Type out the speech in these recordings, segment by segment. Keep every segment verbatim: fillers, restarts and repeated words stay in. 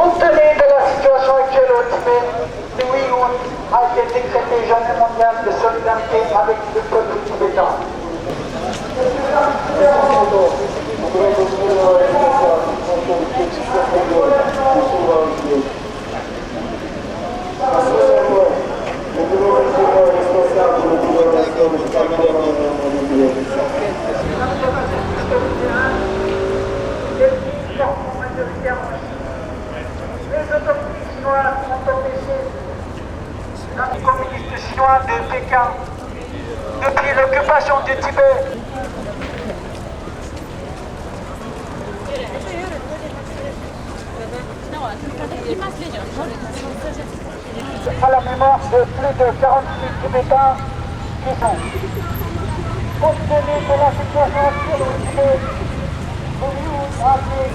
Compte tenu de la situation actuelle au Tibet, le huit août a été décrété journée mondiale de solidarité avec le peuple tibétain. Les autorités chinoises ont empêché le Parti communiste chinois de Pékin depuis l'occupation du Tibet. À la mémoire de plus de quarante-huit Tibétains qui sont, compte tenu de la situation actuelle au Tibet, nous voulons rappeler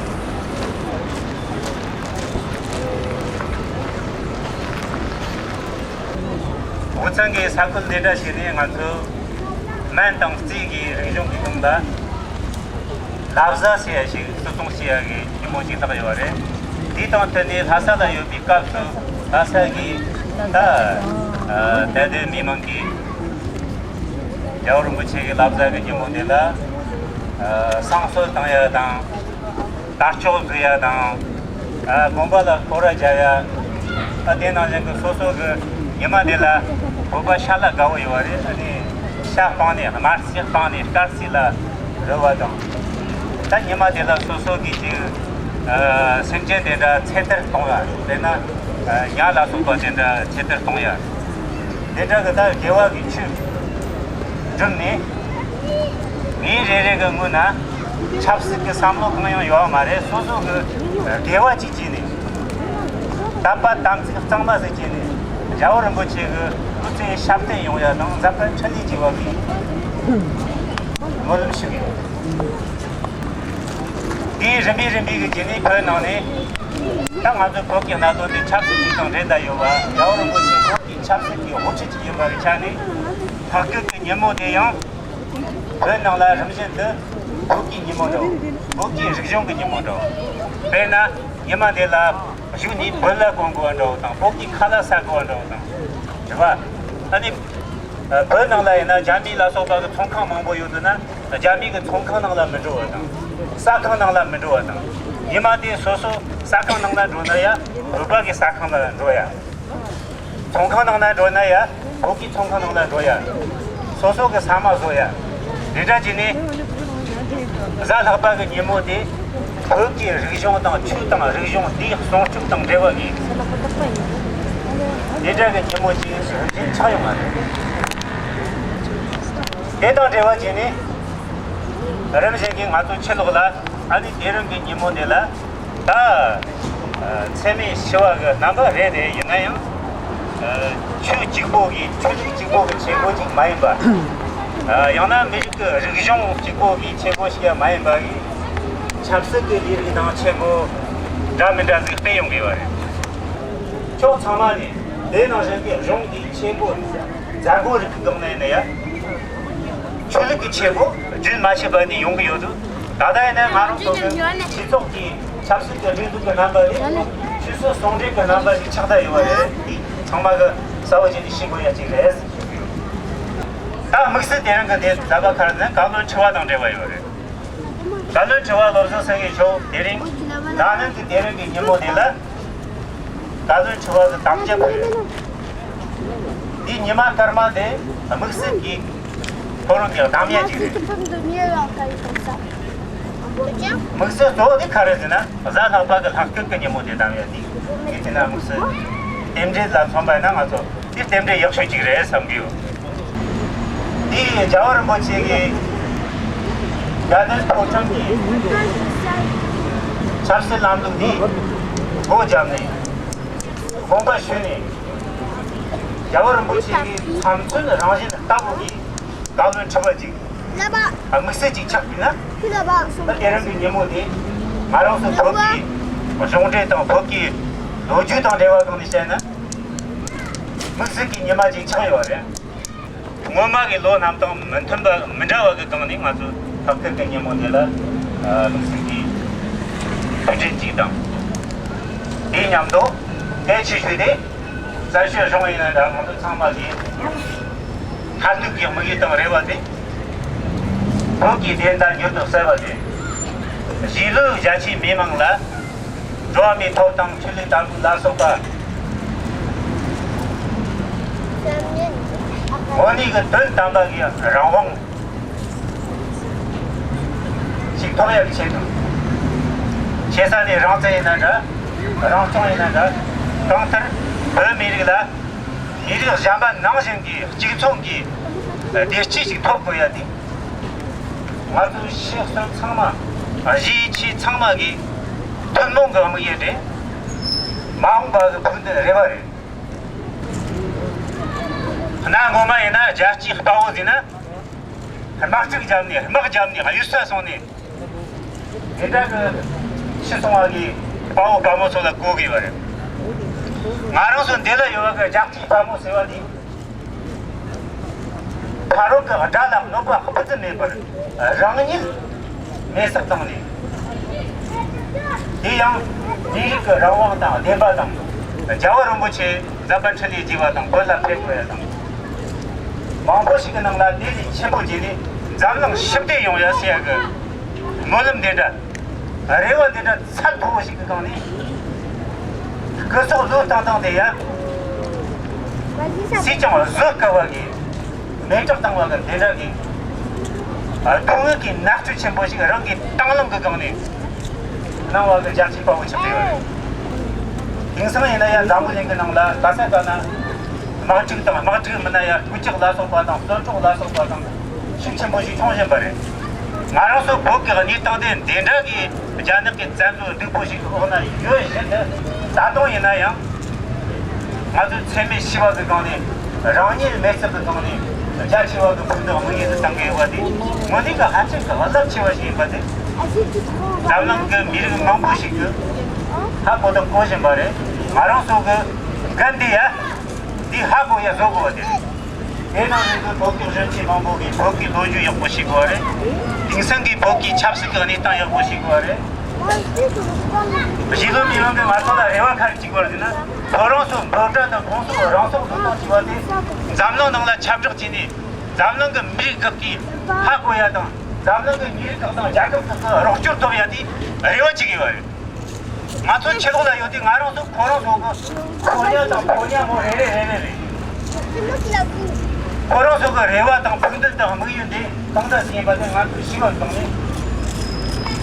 ཝུ་ཚང་གི་ས་ཁུལ་འདི་འདྲ་ཞིག་ནས་ང་ཚོ་སྨན་དང་རྩིས་ཀྱི་རིག་གཞུང་གི་སྟེང་ལ་ལབ་ཟ་ཟེར་ཡ་ཞིག་བརྩི་སྲུང་བྱེད་ཡ་གི་ཉིན་མོ་ཅིག་ལྷག་ཡོད་རེད། དེའི་སྟེང་དུ་ནས་ལྷ་ས་ལ་ཡོད་པའི་སྐབས་སུ་ལྷ་ས་གི་ད་ཨ་དད་ལྡན་མི་མང་གིས་རྒྱལ་བ་རིན་པོ་ཆེ་གི་ལབ་ཟ་གི་ཉིན་མོ་འདི་ལ་ཨ་བསང་གསོལ་བཏང་ཡ་དང་། དར་ལྕོག་འཛུགས་ཡ་དང་། ཨ་དགོན་པ་ལ་སྐོར་ར་རྒྱག་ཡ། ཨ་དེ་ནང་བཞིན་གྱི་སོ་སོ་གི་ཉི་མ་དེ་ལ་བོད་པ་ཤ་ལ་དགའ་བོ་ཡོད་པ་རེད། ཨ་ནི་ཤ་སྤངས་ནས་དམར་ཟས་སྤངས་ནས་དཀར་ཟས་ལ་རོལ་བ་དང་། ད་ཉི་མ་དེ་ལ་སོ་སོ་གི་ཅིག་ཨ་སེམས་ཅན་དེ་འདྲ་ཚེ་ཐར་གཏོང་ཡ། དཔེར་ན་ཨ་ཉ་ལ་སོགས་པ་དེ་འདྲ་ཚེ་ཐར་གཏོང་ཡ། དེ་འདྲ་གི་ད་དགེ་བ་གི་ཆོས་བསྒྲུབས་ནས། ངའི་རེ་རེ་གི་ངོས་ན་ཆབ་སྲིད་ཀྱི་བསམ་བློ་གང་ཡང་ཡོད་མ་རེད། སོ་སོ་གི་དགེ་བ་ཅིག་བྱས་ནས། དད་པ་དམ་ཚིག་གཙང་མ་ཟིག་བྱས་ནས། རྒྱལ་བ་རིན་པོ་ཆེ་གི་སྐུ་ཚེ་ཞབས་བརྟན་ཡོང་ཡ་དང་འཛད་པ་འཕྲིན་ལས་རྒྱས་པ་གི་སྨོན་ལམ་ཞུ་གི་ཡོད། དེའི་རིམ་པས་རིམ་པས་ཀྱི་རྗེས་ནས་བོད་ནང་ནས་ད་ང་ཚོ་བོད་ཀྱི་གནད་དོན་དེ་ཆབ་སྲིད་ཅིག་དང་འབྲེལ་བསྡད་ཡོད་པ། རྒྱལ་བ་རིན་པོ་ཆེ་བོད་ཀྱི་ཆབ་སྲིད་ཀྱི་དབུ་ཁྲིད་ཅིག་ཡིན་པ་གི་ཆ་ནས། ལྷག་དཀར་གྱི་ཉིན་མོ་དེ་ཡང་བོད་ནང་ལ་རིམ་བཞིན་དུ་བོད་ཀྱི་ཉིན་མོ་འདྲ་བོ། བོད་ཀྱི་རིག་གཞུང་གི་ཉིན་མོ་འདྲ་བོ། དཔེར་ན་ཉི་མ་དེ་ལ་བཞུགས་ནས་བོད་ལྭ་གོན་དགོས་པ་འདྲ་བོ་དང་། བོད་ཀྱི་ཁ་ལག་ཟ་དགོས་པ་འདྲ་བོ་དང་། རེད་པ། ཨ་ནི་བོད་ནང་ལ་ཡིན་ན་རྒྱ་མི་ལ་སོགས་པ་གི་ཚོང་ཁང་མང་པོ་ཡོད་འདུག་ན། རྒྱ་མི་གི་ཚོང་ཁང་ནང་ལ་མི་འགྲོ་བ་དང་། ཟ་ཁང་ནང་ལ་མི་འགྲོ་བ་དང་། ཉི་མ་དེ་སོ་སོ་ཟ་ཁང་ནང་ལ་འགྲོ་ན་ཡ། བོད་པ་གི་ཟ་ཁང་ལ་འགྲོ་ཡ། ཚོང་ཁང་ནང་ན་འགྲོ་ན་ཡ། བོད་ཀྱི་ཚོང་ཁང་ནང་ན་འགྲོ་ཡ། སོ་སོ་གི་ཟ་མ་བཟོ་ཡ། དེ་འདྲ་བྱས་ནས་གཟའ་ལྷག་པ་གི་ཉིན་མོ་དེ་བོད་ཀྱི་རིག་གཞུང་དང་ཆོས་དང་རིག་གཞུང་འདིའི་སྲུང་སྐྱོབ་དང་འབྲེལ་བ་གི་དེ་འདྲ་གི་ཉིན་མོ་ཞིག་རིམ་བཞིན་ཆགས་ཡོང་བ་རེད། དེ་དང་འབྲེལ་བ་བྱས་ནས་རིམ་བཞིན་གྱིས་ང་ཚོ་ཕྱི་ལོགས་ལ་ཨ་ནི་དེ་རིང་གི་ཉིན་མོ་འདི་ལ། ད་འཚེ་མེད་ཞི་བ་གི་རྣམ་པ་རེད་རེད། ཡིན་ན་ཡང་ཆོས་གཅིག་པོ་གིས། ཆོས་ལུགས་གཅིག་པོ་གི་ཆེད་དུ་ཅིག་མ་ཡིན་པ། ཡང་ན་མི་རིགས་ཀྱི་རིག་གཞུང་གཅིག་པོ་གི་ཆེད་དུ་ཞིག་ཡང་མ་ཡིན་པ་གི། ཆབ་སྲིད་ཀྱི་ལས་རིགས་དང་ཆེད་དུ་འདྲ་མི་འདྲ་ཟིག་སྤེལ་ཡོང་དགོས་པ་རེད། ཕྱོགས་ཚང་མ་ནས་དེ་ནང་བཞིན་གྱི་གཞུང་གི་ཆེད་དུ་མཛད་སྒོ་རིགས་ཀྱི་སྒང་ནས་ནས་ཡ། ཆོས་ལུགས་ཀྱི་ཆེད་དུ་རྒྱུན་མ་ཆད་པ་ནས་ཡོང་གི་ཡོད་འདུག་ད་ལྟ་ཡིན་ན་ང་རང་ཚོ་གི་སྤྱི་ཚོགས་ཀྱི་ཆབ་སྲིད་ཀྱི་སྒྲིག་འཛུགས་ཀྱི་རྣམ་པ་ལས་ཆོས་སྲིད་ཟུང་འབྲེལ་གྱི་རྣམ་པ་ཞིག་ཆགས་བསྡད་ཡོད་པ་རེད། འདི་ཚང་མ་གི་གསལ་བོ་བྱས་ནས་ཤེས་དགོས་ཡ་གཅིག་རེད། ད་དམིགས་བསལ་དེ་རིང་གི་འདི་ལབ་པ་ཁར་ནི་བཀའ་བློན་ཁྲི་པ་དང་འབྲེལ་བ་ཡོད་རེད། བཀའ་བློན་ཁྲི་པ་བློ་བཟང་སེང་གེ་མཆོག་དེ་རིང་ད་ནི་འདི་དེ་རིང་གི་ཉིན་མོ་འདི་ལ། བཀའ་བློན་ཁྲི་པ་གི་དམ་བཅའ་ཕུལ་ཡོད། འདི་ཉི་མ་སྐར་མ་འདི་དམིགས་བསལ་གྱི་ཁོ་རང་གི་གདམ་ཡ་ཅིག་རེད། དམིགས་བསལ་གཙོ་བོ་འདི་ག་རེ་ཟེར་ན། གཟའ་ལྷག་པ་གི་ལྷག་སྐུལ་གྱི་ཉིན་མོ་དེ་གདམ་ཡ་འདི། འདི་དེ་ན་དམིགས་བསལ་རྟེན་འབྲེལ་ལ་མཚོན་པ་ཡིན་ན་ང་ཚོ་འདི་རྟེན་འབྲེལ་ཡག་ཤོས་ཅིག་རེད་བསམ་གི་ཡོད། འདི་རྒྱལ་བ་རིན་པོ་ཆེ་གི་དགའ་ལྡན་ཕོ་བྲང་གི་ཆབ་སྲིད་ལམ་ལུགས་འདི་སྒོ་བརྒྱབ་ནས། དགོངས་པ་ཞུས་ནས། རྒྱལ་བ་རིན་པོ་ཆེ་གི་ཚབ་མཚོན་རང་བཞིན་ལྟ་བུ་གི་བཀའ་བློན་ཁྲི་པ་ཅིག་དམིགས་བསལ་ཅིག་ཆགས་པས་ན། ད་དེ་རིང་གི་ཉིན་མོ་དེ་ང་རང་ཚོ་བོད་ཀྱི་གཞུང་འབྲེལ་དང་བོད་ཀྱི་ལོ་རྒྱུས་དང་འབྲེལ་བ་སྒང་ནས་བཤད་ན། དམིགས་བསལ་གྱི་ཉི་མ་ཅིག་ཆགས་ཡོད་རེད། སྔོན་མ་གི་ལོ་རྣམས་དང་མི་མཐུན་པ་མི་འདྲ་བ་གི་སྒང་ནས་ང་ཚོ་ལྷག་དཀར་གྱི་ཉིན་མོ་འདི་ལ་དམིགས་བསལ་གྱི་དུས་དྲན་ཅིག་དང་། དེ་མཉམ་དུ་གལ་ཆེ་ཤོས་དེ་རྩ་ཆེ་གཞུང་ཡིན་ན་འདྲ། ང་ཚོ་ཚང་མ་གི་མཐར་ཐུག་གི་དམིགས་ཡུལ་དང་རེ་བ་དེ་བོད་ཀྱི་བདེན་མཐའ་མྱུར་དུ་གསལ་བ་དེ། གཞིས་ལུས་རྒྱ་ཆེའི་མི་མང་ལ་འགྲོ་བ་མིའི་ཐོབ་ཐང་ཆོས་ལུགས་དར་ཁུལ་ལ་སོགས་པ་དངོས་གནས་ཀྱི་དོན་དམ་པ་གི་རང་དབང་ཞིག་ཐོབ་ཡག་ཆེད་དུ། ཆེ་ས་ནས་རང་བཙན་ཡིན་ན་འདྲ། རང་སྐྱོང་ཡིན་ན་འདྲ། གང་ལྟར་བོད་མི་རིགས་ལ་མི་རིགས་གཞན་པ་ནང་བཞིན་གྱི་གཅིག་མཚུངས་ཀྱི་བདེ་སྐྱིད་ཞིག་ཐོབ་དགོས་ཡ་དེ། ང་ཚོའི་ཤེས་གསོན་ཚང་མ། གཞིས་ཆེ་ཚང་མ་གི་ཐུན་མོང་གི་དམིགས་ཡུལ་རེད། མ་འོངས་པ་གི་ཕུགས་འདུན་རེ་བ་རེད། གནའ་སྔོན་མ་ཡིན་ན་རྒྱལ་གཅེས་དཔའ་བོ་ཟེར་ན། དམག་འཁྲུག་བརྒྱབ་ནས། དམག་བརྒྱབ་ནས། གཡུལ་ས་སོང་ནས། དེ་འདྲ་གི་ཤི་སོང་བ་གི་དཔའ་བོ་དཔའ་མོ་ཚོ་ལ་གོ་དགོས་པ་རེད། ང་རང་ཚོ་འདི་ལ་ཡོད་པ་གི་རྒྱལ་གཅེས་དཔའ་མོ་ཟེར་བ་འདི། ཕ་རོལ་གྱི་དགྲ་ལ་གནོད་པ་སྤུ་ཙམ་མེད་པར་རང་ཉིད་མེར་སྲེག་བཏང་ནས། དེ་ཡང་མི་རིགས་ཀྱི་རང་དབང་དང་བདེན་པ་དང་། རྒྱལ་བ་རིན་པོ་ཆེ་འཛམ་བུ་འཕྲིན་ལས་རྒྱས་པ་དང་བོད་ལ་ཕེབས་དགོས་ཡ་དང་། མང་པོ་ཞིག་གི་ནང་ལ་དེ་ལས་ཆེན་པོ་བྱས་ནས་འཛམ་གླིང་ཞི་བདེ་ཡོང་ཡ་ཟེར་ཡ་གི་སྨོན་ལམ་འདི་འདྲ། རེ་བ་འདི་འདྲ་ཚད་མཐོ་བོ་ཞིག་གི་སྒང་ནས། སྐུ་སྲོག་བློས་བཏང་བཏང་དེ་ཡ། སུས་ཀྱང་བཟོད་དཀའ་བ་གི་མེ་སྲེག་བཏང་བ་གི་འདི་འདྲ་གི་སྡུག་བསྔལ་གྱི་མནར་གཅོད་ཆེན་པོ་ཞིག་རང་གི་དང་བླངས་གི་སྒང་ནས་གནང་བ་གི་རྒྱལ་གཅེས་དཔའ་བོ་ཆགས་བསྡད་ཡོད་རེད། དེང་སང་ཡིན་ན་ཡ་འཛམ་བུ་གླིང་གི་ནང་ལ་ག་ས་ག་ན་དམག་འཁྲུག་དང་། དམག་འཁྲུག་མིན་ན་ཡ་དཀོན་ཅོག་ལ་སོགས་པ་དང་། བཙོན་འཕྲོག་ལ་སོགས་པ་དང་ཤུགས་ཆེན་པོ་ཞིག་བྱུང་བཞིན་པ་རེད། ང་རང་ཚོ་བོད་ཀྱི་གནས་སྟངས་དེ་འདི་འདྲ་གི་རྒྱ་ནག་གི་བཙན་འཛུལ་སྡུག་པོ་ཞིག་གི་འོག་ན་ཡོད་བཞིན་དུ། ད་དུང་ཡིན་ན་ཡང་ང་ཚོས་འཚེ་མེད་ཞི་བ་གི་སྒང་ནས། རང་ཉིད་མེར་སྲེག་གི་སྒང་ནས་རྒྱ་ཆེ་བ་གི་ཕུགས་འདུན་དམིགས་ཡུལ་དུ་བཏང་གི་ཡོད་པ་དེ་དངོས་གནས་ཀྱི་ཧ་ཅང་གི་རླབས་ཆེ་བ་ཞིག་ཡིན་པ་དེ་འཛམ་གླིང་གི་མི་རིགས་མང་པོ་ཞིག་གིས་ཧ་གོ་དང་གོ་བཞིན་པ་རེད། ང་རང་ཚོ་གི་འགན་འདི་ཡ། འདི་ཧ་གོ་ཡ་བཟོ་དགོས་པ་དེ་རེད། དེ་ནང་བཞིན་དུ་བོད་ཀྱི་གཞོན་སྐྱེས་མང་པོ་གིས་བོད་ཀྱི་ལོ་རྒྱུས་ཡག་པོ་ཤེས་དགོས་པ་རེད། དེང་སང་གི་བོད་ཀྱི་ཆབ་སྲིད་ཀྱི་གནས་སྟངས་ཡག་པོ་ཤེས་དགོས་པ་རེད། གཞིས་ལུས་མི་མང་གིས་ང་ཚོ་ལ་རེ་བ་ག་རེ་བྱེད་དགོས་པ་རེད་ཟེར་ན། ཁོ་རང་ཚོ་འབོད་སྒྲ་དང་ཁོང་ཚོ་རང་སྲོག་བློས་བཏང་བྱས་པ་དེ་འཛམ་གླིང་ནང་ལ་ཁྱབ་བསྒྲགས་བྱས་ནས། འཛམ་གླིང་གི་མི་རིགས་ཁག་གིས་ཧ་གོ་ཡ་དང་། འཛམ་གླིང་གི་མི་རིགས་ཁག་དང་རྒྱལ་ཁབ་ཁག་གི་རོགས་སྐྱོར་ཐོབ་ཡ་དེ་རེ་བ་བྱེད་དགོས་པ་རེད། ང་ཚོ་ཕྱི་ལོགས་ལ་ཡོད་དུས་ང་རང་ཚོ་ཁོ་རང་ཚོ་གི་ཁོ་ཉག་དང་ཕོ་ཉག་མོ་རེ་རེ་རེ་རེ་རེད། ཁོ་རང་ཚོ་གི་རེ་བ་དང་ཕུགས་འདུན་དང་དམིགས་ཡུལ་འདི་གང་འདྲ་ཞིག་ཡིན་པ་དེ་ང་ཚོས་ཤེས་པ་དང་ནི།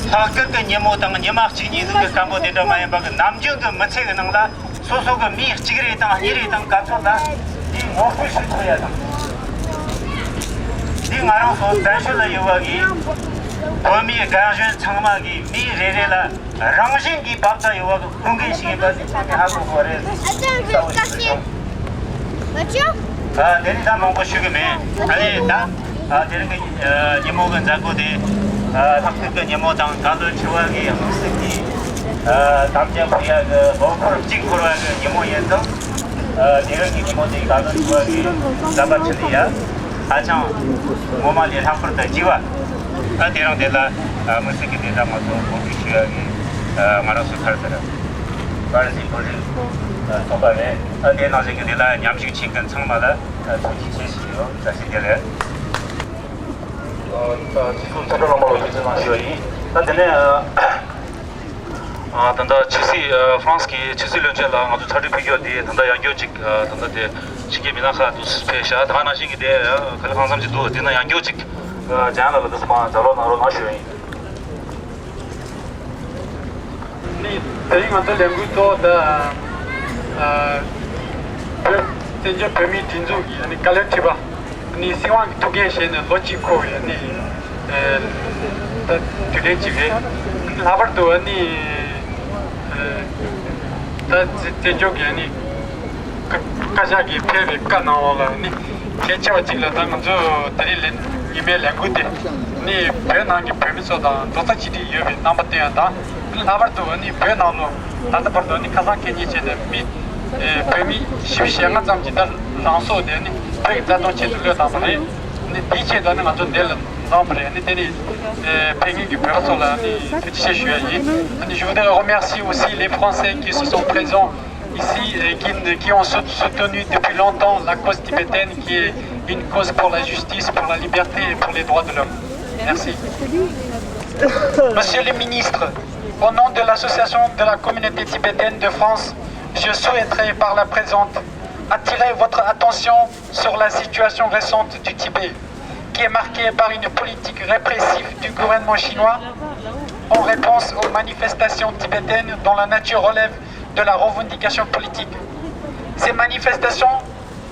ལྷག་དཀར་གི་ཉིན་མོ་དང་ཉི་མ་གཅིག་གཉིས་ཟིག་གི་སྐམ་པོ་དེ་འདྲ་མ་ཡིན་པ་གི་ནམ་རྒྱུན་གི་མི་ཚེ་གི་ནང་ལ་སོ་སོ་གི་མི་གཅིག་རེ་དང་གཉིས་རེ་དང་ག་ཚོད་ལ་འདི་ངོ་སྤྲོད་ཞུ་ཐུབ་ཡ་དང་། འདི་ང་རང་ཚོ་བཙན་བྱོལ་ལ་ཡོད་པ་གི་བོད་མི་རྒན་གཞོན་ཚང་མ་གི་མི་རེ་རེ་ལ། རང་བཞིན་གྱིས་བབས་ས་ཡོད་པ་གི་ཁུངས་སྐྱེལ་ཞིག་ཡིན་པ་དེ་ཚང་མས་ཧ་གོ་དགོས་རེད། གསལ་བོ་ཞིག་བྱུང་། ཨ་དེ་རིང་ད་མང་པོ་ཞུ་གི་མེད། ཨ་ནི་ད་ཨ་དེ་རིང་གི་ཨ་ཉིན་མོ་གི་མཛད་སྒོ་དེ། ཨ་ལྷག་དཀར་གི་ཉིན་མོ་དང་། ག་ལོ་ཆུ་བ་གི་དམིགས་བསལ་གྱི་ཨ་དམ་བཅའ་ཕུལ་ཡ་གི་ལོ་འཁོར་གཅིག་འཁོར་བ་གི་ཉིན་མོ་ཡིན་ཙང་། ཨ་དེ་རིང་གི་ཉིན་མོ་དེ་ག་ལོ་ཆུ་བ་གི་འཛམ་བུ་འཕྲིན་ལས་ཡ་ཧ་ཅང་ངོ་མ་ལས་ལྷག་པར་དུ་ལྗིད་པ། ཨ་དེ་རིང་དེ་ལ་ཨ་དམིགས་བསལ་གྱི་དེ་འདྲ་ང་ཚོ་གོ་སྒྲིག་ཞུ་ཡ་གི་ཨ་ང་རང་ཚོ་ག་རེ་ཟེར། པར་སི་བོ་རི་ཚོགས་པ་རེད། ཨ་དེ་ནང་བཞིན་གྱི་དེ་ལ་མཉམ་ཞུགས་བྱེད་མཁན་ཚང་མ་ལ་ཨ་ཐུགས་རྗེ་ཆེ་ཞུ་ཡོད། བཀྲ་ཤིས་བདེ་ལེགས། ཨ་ད་སྤྱི་ཚོགས་ཚོགས་སྒྲིག་ལམ་ལ་ཞུ་རྩིས་གནང་ཞུ་ཡ་ཡིན། ད་དེ་ནས་ཨ་ད་ལྟ་ཆབ་སྲིད་ཨ་ཧྥ་རན་སི་གི་ཆབ་སྲིད་བློན་ཆེན་ལ་ང་ཚོ་གྲ་སྒྲིག་ཕུལ་རྒྱུ་དེ་ད་ལྟ་ཡང་བསྐྱར་ཅིག་ཨ་ད་ལྟ་དེ་ཕྱི་རྒྱལ་མི་སྣ་ཁག་ཏུ་ཕེབས་ཤག་ད་ག་ནང་བཞིན་གྱི་དེ་ཨ་ག་ལེ་གང་འཚམ་ཅིག་འདུག་དེ་ན་ཡང་བསྐྱར་ཅིག་ཨ་ཇན་ལགས་ལ་དུ་སུ་མ་ལྗགས་ཀློག་གནང་རོགས་གནང་ཞུ་ཡ་ཡིན། ནི་དེ་རིང་ང་ཚོ་ལས་འགུལ་གཙོ་བོ་དེ་ཨ་བོད་བཙན་བྱོལ་བོད་མིའི་སྒྲིག་འཛུགས་ཀྱི་ཨ་ནི་བཀའ་བློན་ཁྲི་པ་ནི་སྲིད་དབང་གི་ཐུགས་འགན་བཞེས་ནས་ལོ་གཅིག་འཁོར་བའི་ནི་ཨ་ད་དུས་དྲན་གཅིག་རེད། ལྷག་པར་དུ་ཨ་ནི་ཨ་ད་བཙན་བཙན་བྱོལ་གྱི་ཨ་ནི་བཀའ་བཀའ་ཤག་གིས་ཕེབས་པའི་བཀའ་གནང་བ་ལ་ནི་གལ་ཆེ་བ་གཅིག་ལ། ད་ང་ཚོ་དེ་རིང་ལས་ཉི་མའི་ལས་འགུལ་དེ་ནི་བོད་ནང་གི་བོད་མི་ཚོ་དང་རྡོག་རྩ་གཅིག་སྒྲིལ་ཡོད་པའི་རྣམ་པ་སྟོན་ཡ་དང་། ལྷག་པར་དུ་ཨ་ནི་བོད་ནང་ལོ་ད་ལྟ་བར་དུ་ཨ་ནི་ཁ་སང་ཁེ་ཉིན་བྱས་ནས་མི་ཨེ་བོད་མི་བཞི་བཅུ་ཞེ་ལྔ་ཙམ་གྱིས་ད་རང་སྲོག་དེ་ནི་བོད་ཀྱི་རྩ་དོན་ཆེད་དུ་བློས་བཏང་བ་རེད། ནི་དེའི་ཆེད་དུ་ཨ་ནི་ང་ཚོ་འདི་ལ་ Nombre, ཨ་ནི་དེ་ནི་ཨེ་ཕེབས་མཁན་གྱི་བོད་པ་ཚོ་ལ་ཨ་ནི་ཐུགས་རྗེ་ཆེ་ཞུ་ཡ་ཡིན། ཨ་ནི je voudrais remercier aussi les Français qui se sont présents ici et qui, qui ont soutenu depuis longtemps la cause tibétaine, qui est une cause pour la justice, pour la liberté et pour les droits de l'homme. Merci. Monsieur le ministre, au nom de l'association de la communauté tibétaine de France, je souhaiterais par la présente attirer votre attention sur la situation récente du Tibet, qui est marquée par une politique répressive du gouvernement chinois en réponse aux manifestations tibétaines dont la nature relève de la revendication politique. Ces manifestations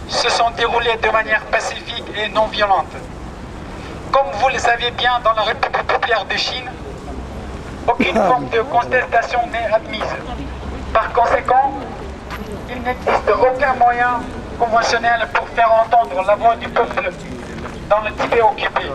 se sont déroulées de manière pacifique et non violente. Comme vous le savez bien, dans la République populaire de Chine, aucune forme de contestation n'est admise. Par conséquent, il n'existe aucun moyen conventionnel pour faire entendre la voix du peuple dans le Tibet occupé.